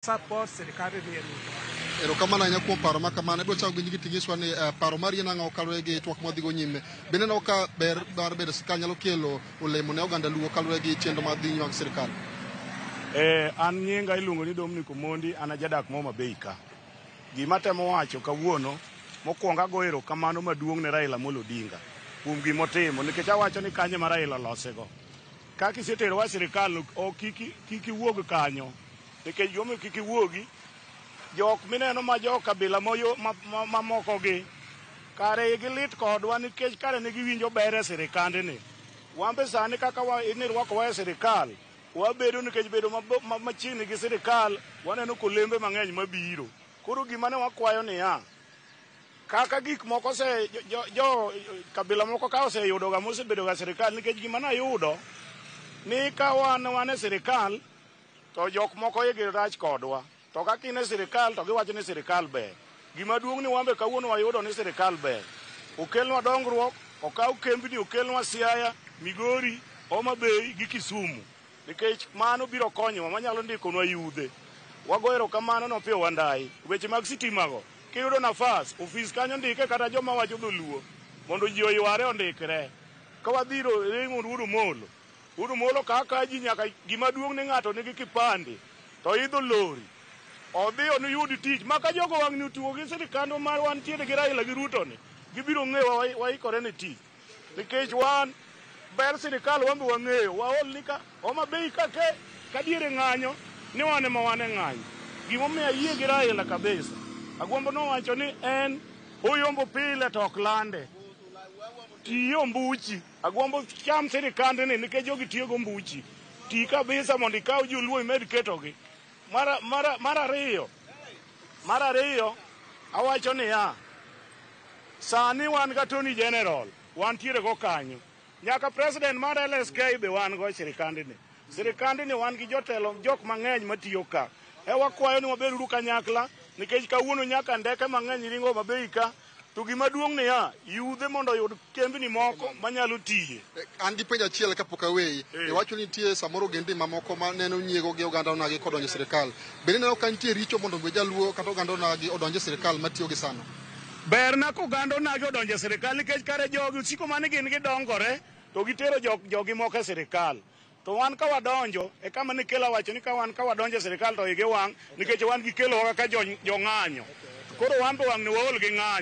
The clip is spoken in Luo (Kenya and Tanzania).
Support sirikal ni Ruto. Erokamano ahinya kuom paro ma kamano. Ibiro chako winji kiting'iswa ni paro mari en ang'o kaluwore gi twak mwadhigo nyime. Bende ineno ka ber mar bedo e sirikal nyalo kelo olemo ne oganda Luo kaluwore gi chenro mag dhi mag sirikal? An nyinga iluongo ni Dominic Omondi, an ajadak ma Homa Bay ka. Gima atemo wacho kawuono, mokwongo ago erokamano maduong' ne Raila Amolo Odinga kuom gimotimo nikech awacho ni kanyo ema Raila olosego. Kaka iseterowa e sirikal, ok kik iwuog kanyo nikech gimomiyo kik iwuogi, jok mineno ma jo kabila mamoko gi kare igi lit kodwa nikech kare ne giwinjo ber e sirikandni. Wan be sani kaka nirwakowa e sirikal, wabedo nikech bedo machiegni gi sirikal, waneno kolembe mang'eny mabiro. Koro gima ne wakwayo niya, kaka gik moko ose jo kabila moko ka oseyudoga mosebedoga sirikal nikech gima nayudo ni ka wan e sirikal to jok moko igi rach kodwa. To kaka in e sirikal to giwacho ni sirikal ber. Gima duong' ni wan be kawuono wayudo ni sirikal ber. Okelnwa dongruok, okaw kembni okelnwa Siaya, Migori, Homa Bay gi Kisumu. Nikech mano biro konyowa manyalo ndikonwa yudhe. Wago erokamano ne Opiyo Wandayi. Weche mag sitima go, kiyudo nafas, ofis kanyo ndike kata joma wacho dholuo mondo ji oyware ondikre. Ka wadhi ir Raymond Wuod Omolo, Wuod Omolo ka ji nyaka gima duong' ni ng'ato nigi kipande to idho lori odhi oniyud tich ma ka jogo wang'ni otuo gi sirikandwa mar wantiere gi Raila gi Ruto ni gibiro ng'eyo waikore ne tich nikech wan ber sirikal wan be wang'eyo waol ni ka Homa Bay ka ke ka diere ng'anyo ni wan ema wan e ng'anyo. Gimomiyo ayie gi Raila kabisa. Agwambo nowacho ni en oyombo pile to ok lande. Tiyo ombuchi. Agwambo cham sirikandni nikech jogi tiyo gombuchi. Ti kabisa mondo ikaw joluo imed ketogi. Mar ariyo, awacho niya, sani wan gi Attorney General, wantiere go kanyo. Nyaka president mar LSK be wan go e sirikandni. Sirikandni wan gi jotelo jok mang'eny matiyo ka. E wakwayo ni wabed uru kanyakla nikech kawuono nyaka ndeke mang'eny ringo Homa Bay ka. To gima duong' niya, yudhe mondo oyud kembni moko manyalo tiye. An gi penjo achiel kapok aweyi. Iwacho ni nitie samoro ogendni mamoko ma neno nyiego gi oganda onagi kodonjo e sirikal. Bende ineno ka nitie richo mondo mi jaluo kata oganda onagi odonj e sirikal matiyo gi sano? Ber na ka oganda onagi odonjo e sirikal nikech kare jogi osiko mana ni gin gidongore to gitero jogi moko e sirikal. To wan ka wadonjo, e kama ne Kela wacho ni ka wan ka wadonjo e sirikal to igi wang' nikech wan gikelowa kaka jong'anyo. Koro wan be wang'ni waol gi ng'anyo.